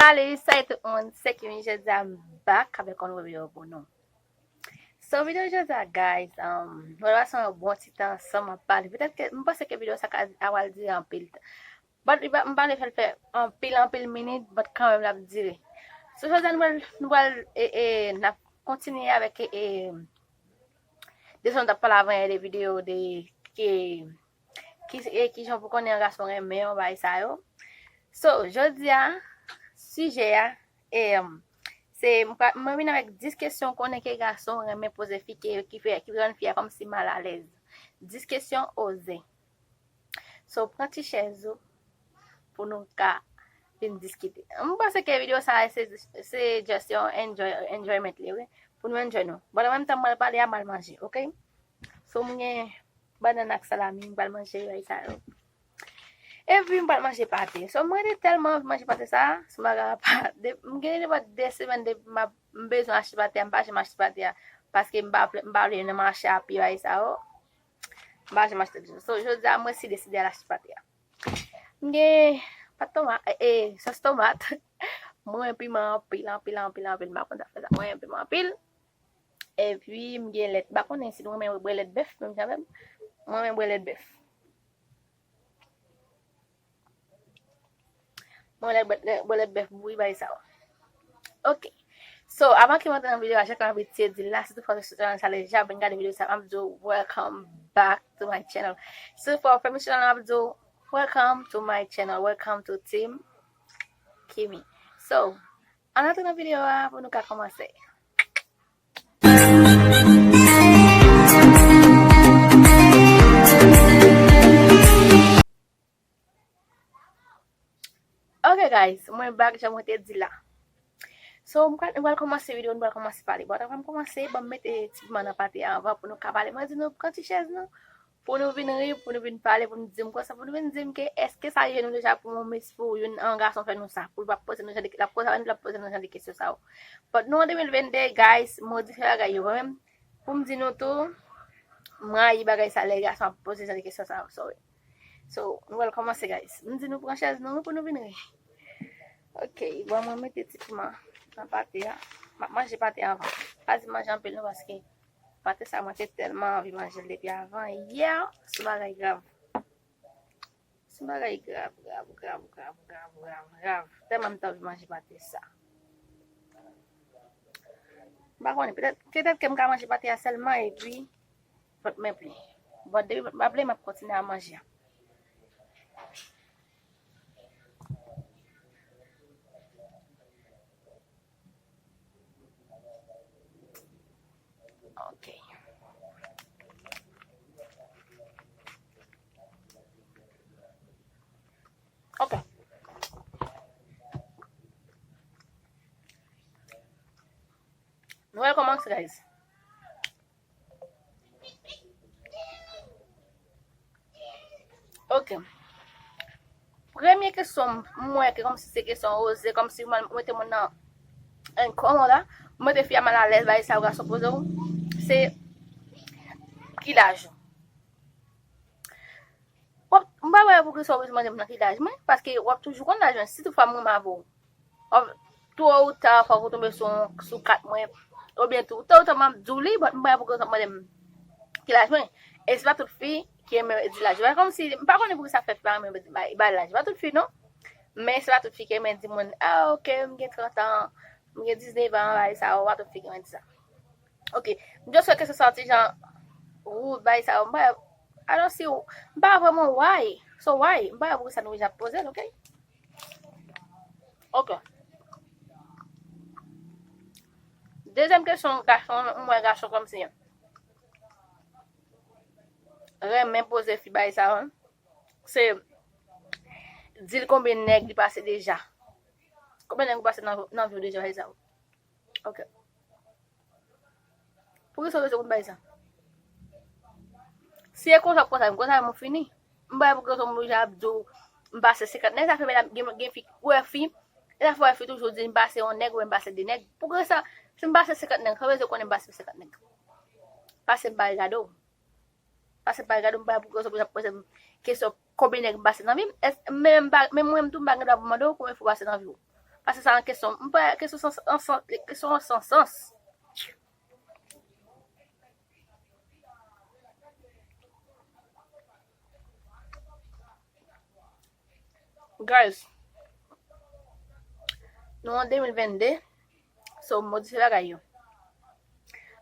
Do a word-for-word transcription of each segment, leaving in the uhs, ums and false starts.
Salut, salut tout moun, se Kimi, jodi a m back avèk yon nouvo videyo pou nou. So, videyo jodi a, guys, um, nou pase yon bon ti tan ansanm ap pale. Petèt ke, m panse ke videyo sa ka, a pral dire anpil tan. But, li pa, m pa vle fè l fè anpil, anpil minit, but kanmenm l ap dire. So, jodi a nou pral, nou pral, e, e, n ap kontinye avèk, e, e, de sa nou t ap pale avan yè de videyo de ke, ki, e, kijan pou konnen yon gason renmen w, bagay sa yo. So, jodi a, sijè a, e, se, m pa, mwen vin avèk dis kesyon konnen ke gason renmen poze fi ke, ki fè, ki rann fi a kòmsi malalèz. Dis kesyon oze. So, pran ti chèz ou pou nou ka vin diskite. M panse ke videyo sa a se, se just yon enjoy, enjoyment li, wi. Pou nou enjoy nou. But an menm tan mwen pale a, m al manje, oke? So, mwen gen bannann ak salami, m pral manje bagay sa yo. Epi m pral manje pate. So, mwen te tèlman anvi manje pate sa, se bagay apa. De, m gen nenpòt de semèn depi m ap, m bezwen achte pate a, m pa janm achte pate a. Paske m pa, m pa vle nan mache a pye bagay sa yo. M pa janm achte l. So, jodi a, mwen si deside al achte pate a. M gen pat tomat, e, e, sòs tomat. Mwen renmen piman anpil, anpil, anpil, anpil. M pa konn sa fè sa. Mwen renmen piman anpil. Epi, m gen lèt. M pa konnen si nou renmen bwè lèt bèf, menm jan avè m. Mwen renmen bwè lèt bèf. Mwen lè bwè, lè, bwè lèt bèf bouyi bagay sa yo. Ok. So, avan ke m antre nan videyo a, jan kòm abitye di l la, si toutfwa se channel sa deja, vin gade videyo sa, m ap di w, welcome back to my channel. Si toutfwa w fè m channel, m ap di w, welcome to my channel, welcome to Team Kimi. So, ann antre nan videyo a pou nou ka kòmanse. Ok, guys, mwen back, jan mwen te di la. So, m pral, m pral kòmanse videyo, m pral kòmanse pale. But, anvan m kòmanse, ban m mete ti piman nan pate a anvan pou nou ka pale. Mwen di nou, pran ti chèz nou, pou nou vin ri, pou nou vin pale, pou nou di m konsa, pou nou vin di m ke èske sa rive nou deja pou yon mes, pou yon, yon gason fè nou sa, pou l p ap poze nou jan de, l ap poze, l ap poze nou jan de kesyon sa yo. But nou an de mil venn de, guys, modifye bagay yo, mwen menm, pou m di nou tou, m rayi bagay sa, lè gason ap poze jan de kesyon sa yo, sorry. So, nou pral kòmanse, guys. M di nou pran chèz nou pou nou vin ri. Ok, bon, mwen mete ti piman nan pate a. M ap manje pate a anvan. Pa di manje anpil non, paske pate sa mwen te tèlman anvi manje l depi avan yè. Se bagay grav. Se bagay grav, grav, grav. Tèlman m te anvi manje pate sa. M pa konnen, petèt, petèt ke m ka manje pate a sèlman epi vant mwen plen. But depi vant mwen plen, m ap kontinye a manje. Ok. Ok. Nou pral kòmanse, guys. Ok. Premye kesyon, m wè ke kòmsi se kesyon oze, kòmsi ou mete moun nan, en kòman la, ou mete fi a malalèz, bagay sa yo gason poze w, se ki laj ou. W ap, m pa wè poukisa w bezwen mande m nan ki laj mwen, paske w ap toujou konn laj mwen, si toutfwa m renmen avè w. W ap, tôt ou tard, fòk ou tonbe sou, sou kat mwen, oubyen tou, tôt ou tard, m ap di w li, but m pa wè poukisa w ap mande m ki laj mwen. E se pa tout fi ki renmen di laj. Se pa kòmsi, m pa konnen poukisa fè fi pa renmen bay, bay laj. Se pa tout fi, non. Men se pa tout fi ki renmen di moun, ah, ok, m gen trant an, m gen diznèf an, bagay sa yo, pa tout fi ki renmen di sa. Ok. M just wè kesyon sa yon ti jan rude, bagay sa yo. M pa, I don't see, m pa vrèman why. So why? M pa wè poukisa nou jan poze l, ok? Ok. Dezyèm kesyon, gason, m wè gason kòmsi renmen poze fi bagay sa yo. Se di l konbyen nèg li pase deja. Konbyen nèg ou pase nan, nan vi w deja, bagay sa yo. Ok. Poukisa w bezwen konn bagay sa? Si e konsa, konsa, konsa, mwen fini. M pa wè poukisa m oblije ap di w, m pase senkant nèg, sa fè medam, gen, gen fi, wè fi, e sa fè wè fi toujou di m pase yon nèg, oubyen m pase de nèg. Poukisa, si m pase senkant nèg, sa vle di konnen m pase senkant nèg. Pase m pa regade w. Pase m pa regade w, m pa wè poukisa w oblije ap poze m kesyon konbyen nèg m pase nan vi m. Èske, men m pa, men mwen menm tou, m pa gen dwa pou mande w konbyen fwa w pase nan vi w. Pase sa an kesyon. M pa kesyon san, an san, kesyon an san sans. Guys, nou an de mil vennde, so modifye bagay yo.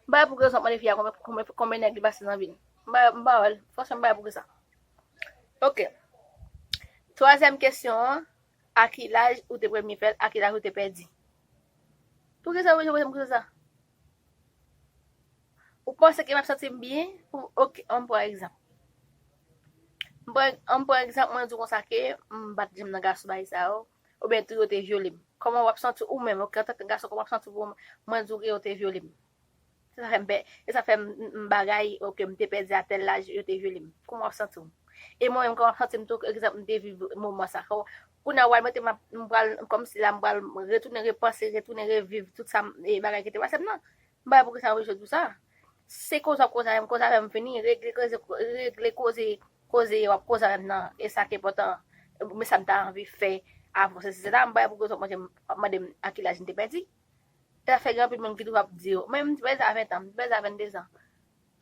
M pa wè pou ki rezon ap mande fi a konbyen, konbyen, konbyen nèg li pase nan vi l. M pa, m pa wè l. Franchman, m pa wè pou ki sa. Ok. Twazyèm kesyon an, a ki laj ou te premye fè l, a ki laj ou te pèdi? Pou ki sa ou bezwen poze m kesyon sa? Ou panse ke m ap santi m byen? Pou, ok, ann pran egzanp. M pran, ann pran egzanp, mwen di w konsa ke m pa t janm nan gason bagay sa yo, oubyen tou yo te vyole m. Kòman w ap santi w menm, ok, antanke gason, kòman w ap santi w pou mwen di w ke yo te vyole m? Se sa fè m pè, se sa fè m, m, m bagay, ok, m te pèdi a tèl laj, yo te vyole m. Kòman w ap santi w? E mwen menm, kòman m ap santi m tou, egzanp, m te viv moman sa. Kòman, kounye a, w al mete m ap, m pral, kòmsi la, m pral retounen repanse, retounen reviv tout sa, e bagay ki te pase m nan. M pa wè pou ki sa w bezwen di sa. Se koze w ap koze avè m, koze avè m fini, regle koze, regle koze, koze w ap koze avè m nan, e sa ki enpòtan, men sa m ta anvi fè avan, se, se, se la, m pa wè pou ki sa w ap mande m, ap mande m a ki laj m te pèdi. E sa fè gen anpil moun ki toujou ap di yo, men m te pèdi a ven tan, m te pèdi a vennde zan.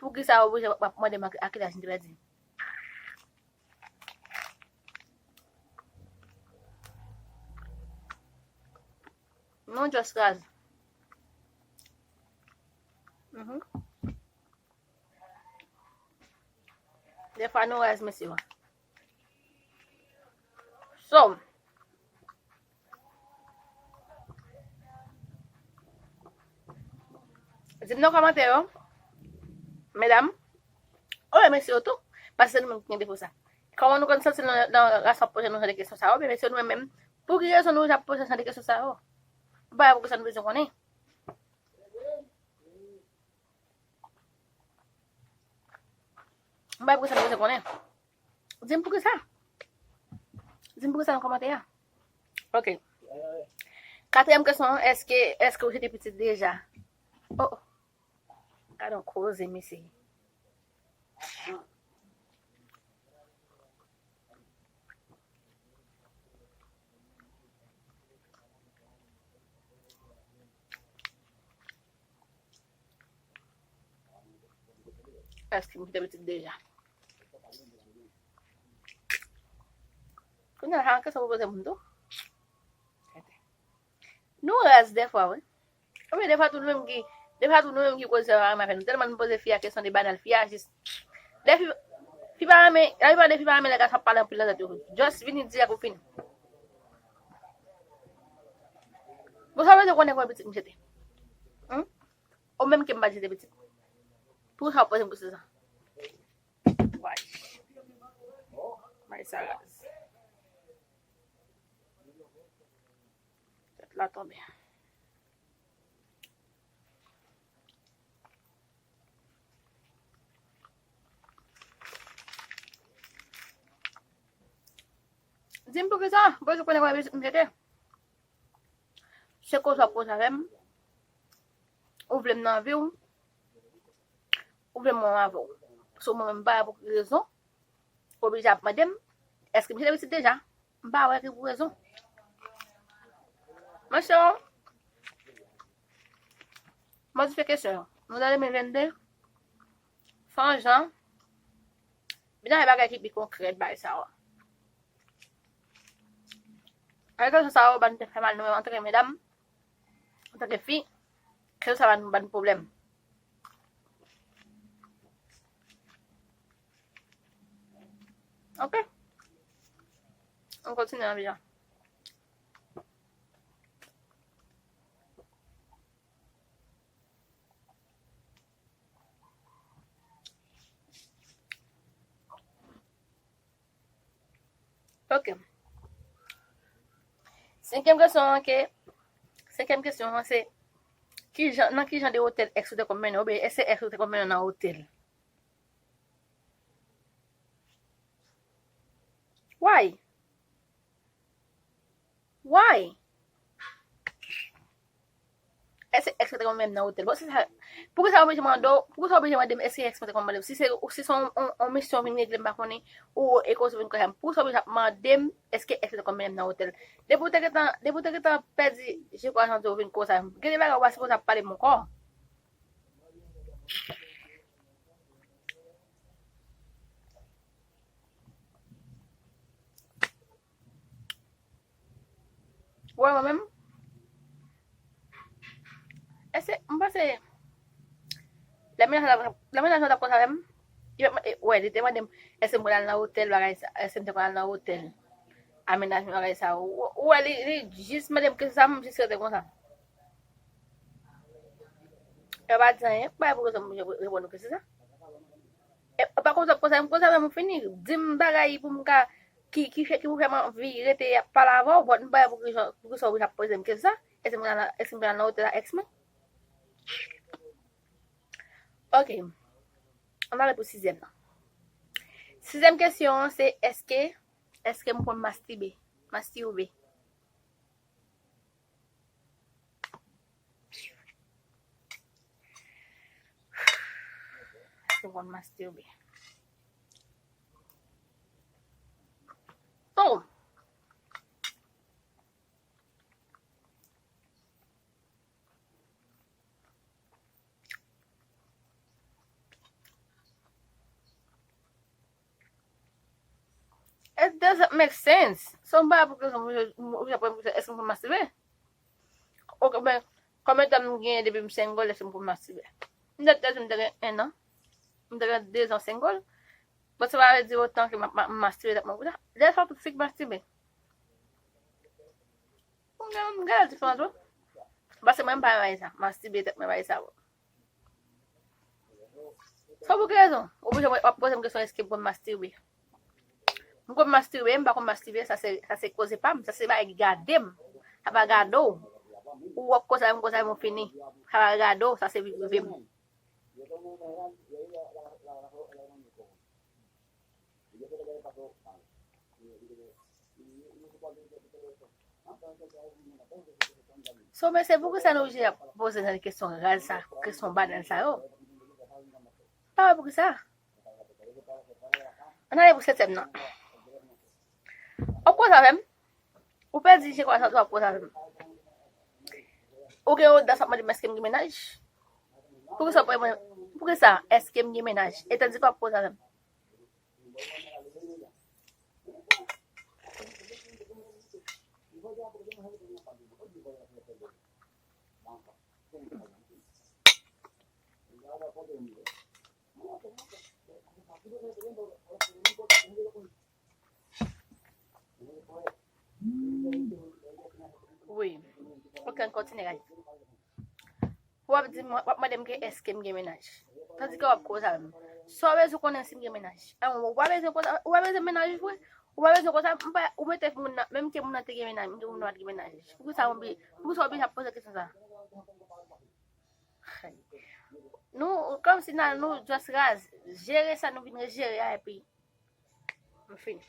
Pou ki sa w oblije ap mande m a, a ki laj m te pèdi? Non, just raz. Mhm. Defwa nou raz, mesye yo. So, di m nan kòmantè yo, medam, oubyen mesye yo tou, paske se nou menm ki gen defo sa. Kòman nou konn santi nou nan, nan ras ap poze nou jan de kesyon sa yo, oubyen mesye nou menm, menm, pou ki rezon nou ap poze jan de kesyon sa yo? M pa wè pou ki sa nou bezwen konnen. M pa wè pou ki sa nou bezwen konnen. Di m pou ki sa. Di m pou ki sa nan kòmantè a. Ok. Katriyèm kesyon an, èske, èske ou jete pitit deja? Oh, oh. Gade yon koze, mesye. Èske m kite pitit deja? Kounye a, sa kesyon pou poze moun tou. Nou raz defwa, wi. Oubyen defwa tou nou menm ki, defwa tou nou menm ki koze sa pa renmen avè nou. Tèlman nou poze fi a kesyon de banal, fi a jis. Lè fi, fi pa renmen, laplipa de fi pa renmen lè gason ap pale anpil nan tèt yo. Just vini dirèk ou fini. Bon, sa vle di w konnen konbyen pitit m jete. Hmm? Ou menm ke m pa jete pitit. Pou sa w poze m kesyon sa. Why? May sa raz. Tèt la tonbe. Di m poukisa, poukisa w konnen konbyen pitit m jete? Se koze w ap koze avè m. Ou vle m nan vi w. Ou vle m wè m avè w. So mwen menm m pa wè pou ki rezon ou oblije ap mande m, èske m jete pitit deja? M pa wè ki pou rezon. Mesye, modifye kesyon yo. Nou nan de mil vennde. Fè yon jan. Vin avèk bagay ki pi konkrèt, bagay sa yo. Bagay sa yo, ba nou te fè mal nou menm antanke medam, antanke fi, kesyon sa ba nou, ba nou pwoblèm. Ok. Ann kontinye nan vi a. Ok. Senkyèm kesyon an ke, senkyèm kesyon an se, kijan, nan ki jan de otèl èks ou te konn mennen, oubyen èske èks ou te konn mennen nan otèl? Why? Why? èske èks mwen te konn menm nan otèl? Bon, se sa, poukisa w oblije mande w, poukisa w oblije mande m èske èks mwen te konn mande m? Si se, si se yon, yon, yon misyon w vin regle, m pa konnen, ou e koze w vin koze m, poukisa w oblije ap mande m èske èks mwen te konn menm nan otèl? Depi w te gentan, depi w te gentan pèdi je kwa jan w vin konsa, gen de bagay ou pa sipoze ap pale m ankò. Ou wè mwen menm? Èske, m panse, lè mennaj la, lè mennaj la t ap konsa avè m, li pa, e, wè, li te mande m, èske m konn al nan otèl, bagay sa, èske m te konn al nan otèl, a mennaj mwen, bagay sa. Ou, ou wè, li, li jis mande m kesyon sa, m jis rete konsa. E pa di anyen, pa pou rezon m reponn ou kesyon sa. E pa konsa, konsa, m konsa, men m fini. Di m bagay pou m ka, ki, ki fè, ki pou fè m anvi rete ap pale avè w, but m pa wè pou ki jan, pou ki sa w ap poze m kesyon sa. Èske m pral nan, èske m pral nan otèl a èks mwen? Ok. Ann ale pou sizyèm nan. Sizyèm kesyon an, se èske, èske m konn mastibe? Mastibe. Èske m konn mastibe? Oh! It doesn't make sense. So, m pa pou ke, èske m konn mastibe? Ok, ben, konbyen tan m genyen depi m single, èske m konn mastibe? M te, m te gen un an. M te gen deux ans single. But sa pa vle di otan ke m ap ma-, m mastibe tèt mwen konsa. Dèyè sa, tout fi k mastibe. M gen, m gen diferans, wi. Paske mwen, m pa renmen sa. Mastibe tèt mwen, bay sa, wi. Sa pou ki rezon? Ou oblije w ap poze m kesyon, èske m konn mastibe? M konn mastibe, m pa konn mastibe, sa se, sa se koze pa m, sa se bagay ki gade m. Sa pa gade w. Ou wè konsa, m konsa, m fini. Sa pa gade w, sa se vi prive m. So, men se poukisa nou oblije ap poze nan kesyon raz sa, kesyon banal sa yo? Pa wè poukisa. Ann ale pou setyèm nan. W ap koze avè m? Ou pèdi je kwa jan w ap koze avè m? Ou gen odans w ap mande m èske m gen mennaj? Poukisa w pa mwen, poukisa èske m gen mennaj? E tandike w ap koze avè m. Wi. Ok, ann kontinye, guys. W ap di m, w ap mande m ke èske m gen mennaj. Tandike w ap koze avè m. Sa w bezwen konnen si m gen mennaj? A, ou pa bezwen konnen, ou pa bezwen mennaj vre? Ou pa bezwen konsa, m pa, ou mete moun nan, menm ke moun nan te gen mennaj, menm ke moun nan pa t gen mennaj. Poukisa w oubli-, poukisa w oblije ap poze kesyon sa? Nou, kòmsi nan, nou just raz, jere sa nou vin jere a, epi m fini.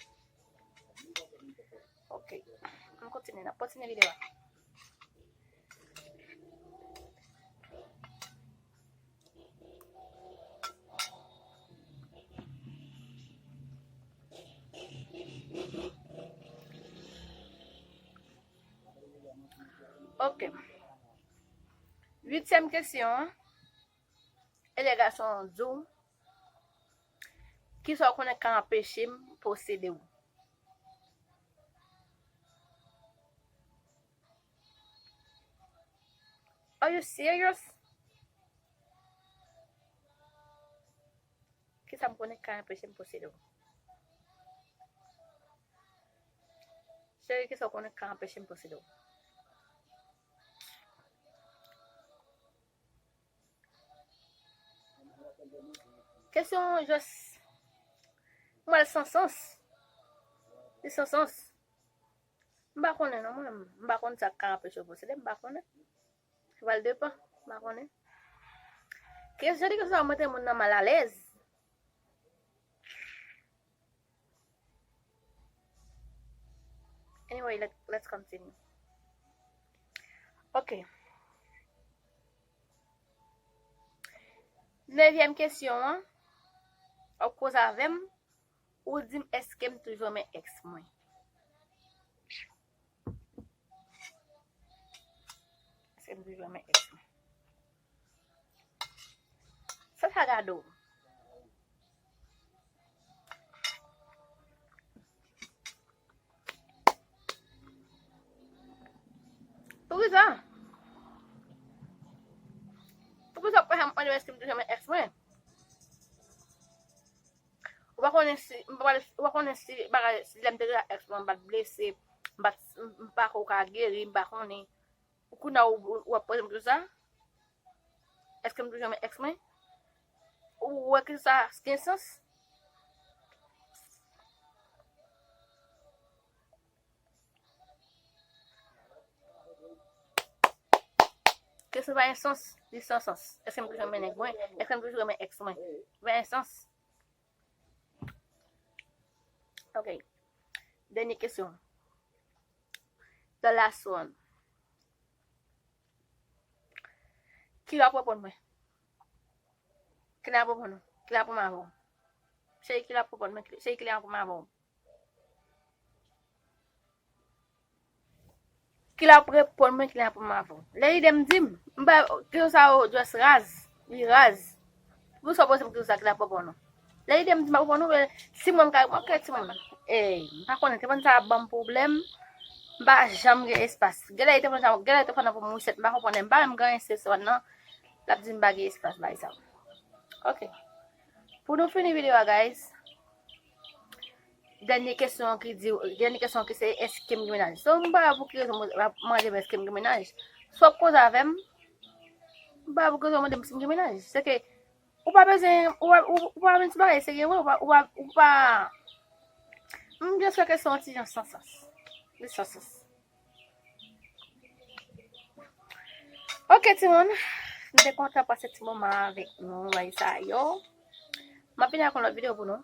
Ok. M kontinye, n ap kontinye videyo a. Ok. Uityèm kesyon an. E lè gason an di w, kisa w konnen ka anpeche m posede w? Are you serious? Kisa m konnen ka anpeche m posede w? Cheri, kisa w konnen ka anpeche m posede w? Kesyon an just, mwen, l san sans. Li san sans. M pa konnen non, mwen, m pa konn sa k ka anpeche w posede, m pa konnen. Sa pral depann, m pa konnen. Kesyon de kesyon sa mete moun nan malalèz. Anyway, let, let's continue. Ok. Nevyèm kesyon an, w ap koze avè m, ou di m èske m toujou renmen èks mwen. Èske m toujou renmen èks mwen? Sa sa gade w? Poukisa? Poukisa w pa janm mande m èske m toujou renmen èks mwen? Ou pa konnen si, m pa pale, ou pa konnen si bagay, si lè m te deja èks mwen, m pa t blese, m pa t, m, m pa ko ka geri, m pa konnen. Ou kounye a ou, ou, ou ap poze m tout sa? Èske m toujou renmen èks mwen? Ou wè ke sa gen sans? Ke sa pa gen sans, li san sans. Èske m toujou renmen nèg mwen? Èske m toujou renmen èks mwen? Pa gen sans. Ok. Dènye kesyon. The last one. Ki l ap reponn mwen? Ki l ap reponn ou? Ki l ap reponn avè w? Cheri, ki l ap reponn mwen? Cheri, ki l ap reponn avè w? Ki l ap reponn mwen, ki l ap reponn mwen avè w? Lè li de m di m, m ba, kesyon sa yo just raz, li raz. Pou sa w poze m kesyon sa, ki l ap reponn ou? Lè li de m di m ap reponn ou, men si mwen m ka reponn, ok, timoun. Ey, m pa konnen, telefòn sa ap ban m pwoblèm, m pa janm gen espas. Gen lè telefòn sa, gen lè telefòn nan pou m reset, m pa konprann, m pa menm gen espas nan, l ap di m pa gen espas, bay sa. Ok. Pou nou fini videyo a, guys, dènye kesyon ki di, dènye kesyon ki se, èske m gen mennaj? So, m pa wè pou ki rezon w ap mande m èske m gen mennaj. Si w ap koze avè m, m pa wè pou ki rezon w mande m si m gen mennaj. Se ke ou pa bezwen, ou pa, ou, ou pa vin sou bagay serye vre, ou pa, ou pa, ou pa, m just wè kesyon an ti jan san sans. Li san sans. Ok, timoun. M te kontan pase ti moman avèk nou, bay sa yo. M ap vin ak yon lòt videyo pou nou.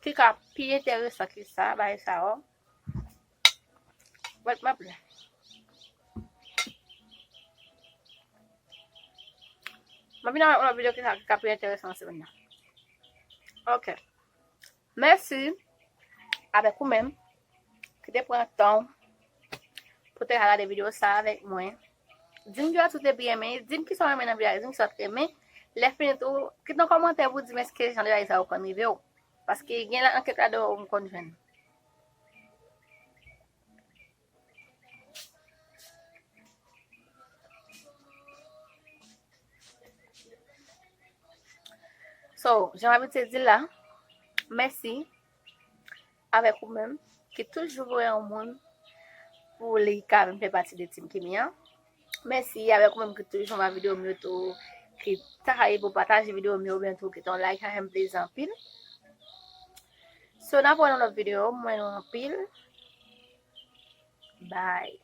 Ki ka pi enteresan ki sa, bay sa yo. Wèt m ap la. M ap vin ak yon lòt videyo ki ka, ki ka pi enteresan nan semèn nan. Ok. Mèsi avèk ou menm ki te pran tan w pou te ka gade videyo sa avèk mwen. Di m ki sa w te byen renmen, di m ki sa w renmen nan videyo a, di m ki sa w te renmen. Lè fini tou, kite yon kòmantè pou di m èske jan de bagay sa yo konn rive w. Paske gen nan kèk ladan yo m konn jwenn. So, jan m abitye di l la, mèsi avèk ou menm ki toujou voye yon moun pou li ka vin fè pati de Team Kimi an. Mèsi avèk ou menm ki toujou wè videyo m yo tou, ki ta ka ye pou pataje videyo m yo, oubyen tou kite yon like, sa fè m plezi anpil. So, n ap wè nan lòt videyo, m renmen nou anpil. Bye.